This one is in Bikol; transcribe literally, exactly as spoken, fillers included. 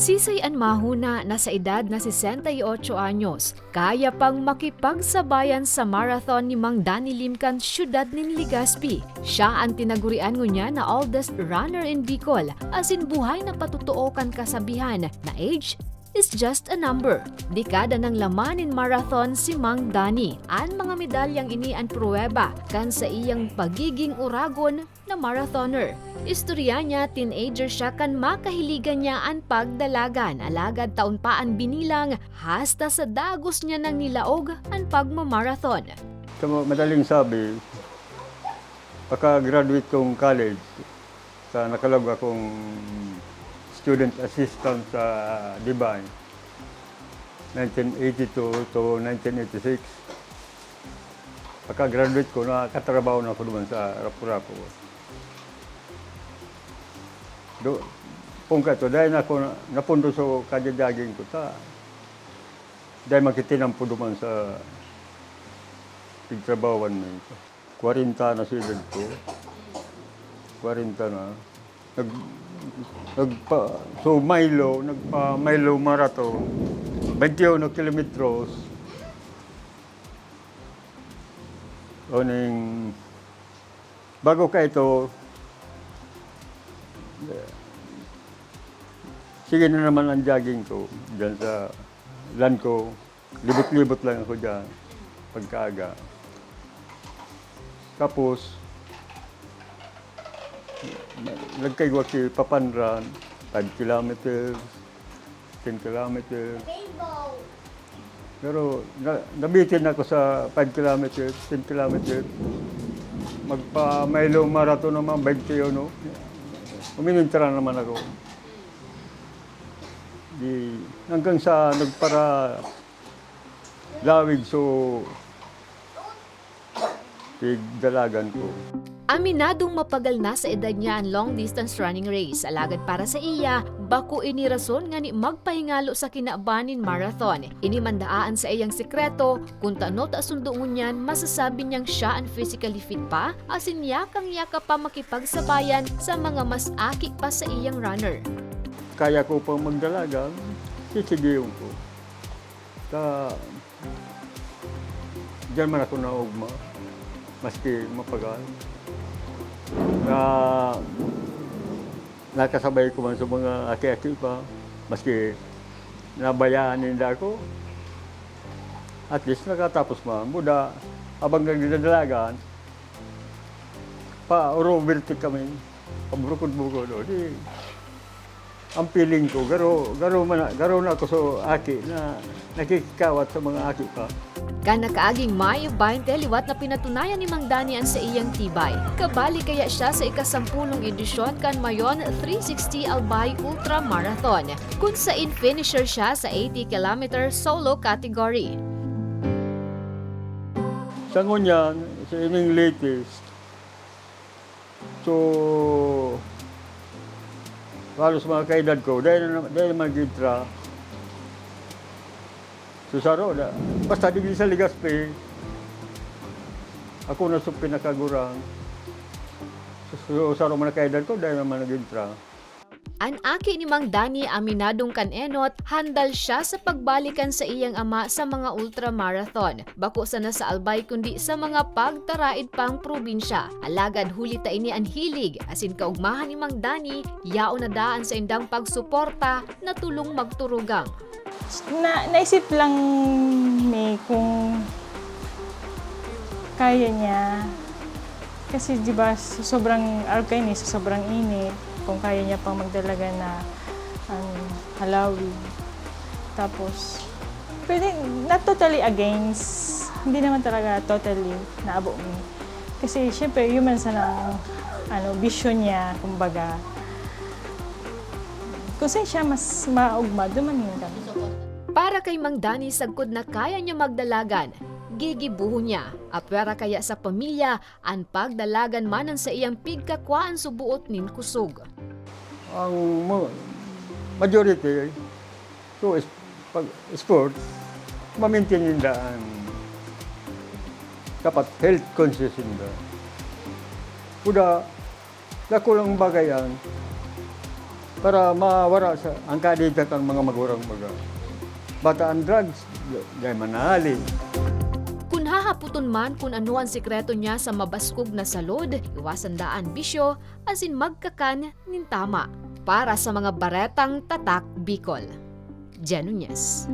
Siisay an mahona na sa edad na sesenta y ocho anyos, kaya pang makipagsabayan sa marathon ni Mang Danny Lim kan siyudad nin Legazpi. Siya an tinagurian ngunyan na oldest runner in Bicol, asin buhay na patotoo kan kasabihan na age is just a number. Dekada nang laman nin marathon si Mang Danny. An mga medalyang ini an pruweba kan saiyang pagiging uragon na marathoner. Istorya niya, teenager siya kan makahiligan niya an pagdalagan, alagad taon pa an binilang, hasta sa dagos niya nang nilaog an pagmamarathon. Sa ma-, madaling sabi, pagka-graduate kong college, sa nakalog akong student assistant sa Dibay, nineteen eighty-two to nineteen eighty-six. Pagka-graduate ko, nakatrabaho na ako duman sa Rapu-Rapu. Do, pungka to, dahil na ako na, napundo sa kadya-jogging ko, ta, dahil makitinampo duman sa pigtrabahoan mi. Kwarenta na sa edad ko. Kwarenta na. Nag-, nagpa-, so Milo, nagpa-Milo Marathon, twenty-one kilometros. Uning, bago ka ito, sige na naman ang jogging ko dyan sa lan ko. Libot-libot lang ako dyan pagkaaga. Tapos, na-, nagkaigwa si Papanran, five kilometers, ten kilometers. Pero na-, nabitin ako sa five kilometers, ten kilometers. Magpa-Milo Marathon naman, twenty-one. Uminintra naman ako. Di, hanggang sa nagpara-, lawig so pigdalagan ko. Aminadong mapagal na sa edad niya an long distance running race, alagad para sa iya, bako ini rason ngani magpahingalo sa kinaban nin marathon. Ini man daa an saiyang sekreto, kun tano ta sundo ngunyan, masasabi niyang siya an physically fit pa, asin yakang-yaka pa makipagsabayan sa mga mas aki pa saiyang runner. Kaya ko pang magdalagan, sisigiyon ko. Sa, diyan man ako naugma, maski mapagal. Na, nakasabay ko man sa mga aki-aki pa, maski nabayaan ninda ako, at least nakatapos man. Buda, habang nagdadalagan, pa-overtake kami, paburukod-bukod, o di, ang feeling ko, garo, garo man na, garo na ako sa aki na nakikikawat sa mga aki pa. Kan nakaaging Mayo twenty, liwat na pinatunayan ni Mang Danny an saiyang tibay. Kabali kaya siya sa ikasampulong edisyon kan Mayon three sixty Albay Ultra Marathon, kun sain finisher siya sa eighty kilometer solo category. Sa ngunyan, sa ining latest, so, halos mga kaedad ko, dai na, dai na mag-intra. So, saro na. Basta digdi sa Legazpi, ako na sa pinakagurang. So, saro man ang kaedad ko, dai naman nag-intra. An aki ni Mang Danny, aminadong kan enot, handal siya sa pagbalik kan saiyang ama sa mga ultramarathon. Bako sana sa Albay kundi sa mga pagtaraed pang probinsya. Alagad huli ta ini an hilig asin kaogmahan ni Mang Danny, yaon na daa an saindang pagsuporta na tolong magturugang. Na, naisip lang mi kung kaya niya. Kasi, di ba, sa sobrang, arog kaini, sa sobrang init, kung kaya niya pang magdalagan na, ano, halawig. Tapos, pwede, not totally against, hindi naman talaga totally naabo mi. Kasi, syempre, yun man sana ang, ano, vision niya, kumbaga. Kung saan siya mas maugma, duman yun kami. Para kay Mang Danny, sagkod na kaya niya magdalagan, gigibohon niya. Apwera kaya sa pamilya, an pagdalagan man an saiyang pigkakwaan sa boot nin kusog. Ang ma-, majority, so, is-, pag sport, ma-maintain ninda ang dapat health conscious ninda. Kuda, dakulang bagay yan. Para mawara sa, ang kadikit kan mga magurang baga. Bata ang drugs, di, di manali. Kun hahapoton man kun ano an sekreto niya sa mabaskog na salud, iwasan daa an bisyo, asin magkakan nin tama. Para sa mga baretang Tatak Bicol, Jen Nunez.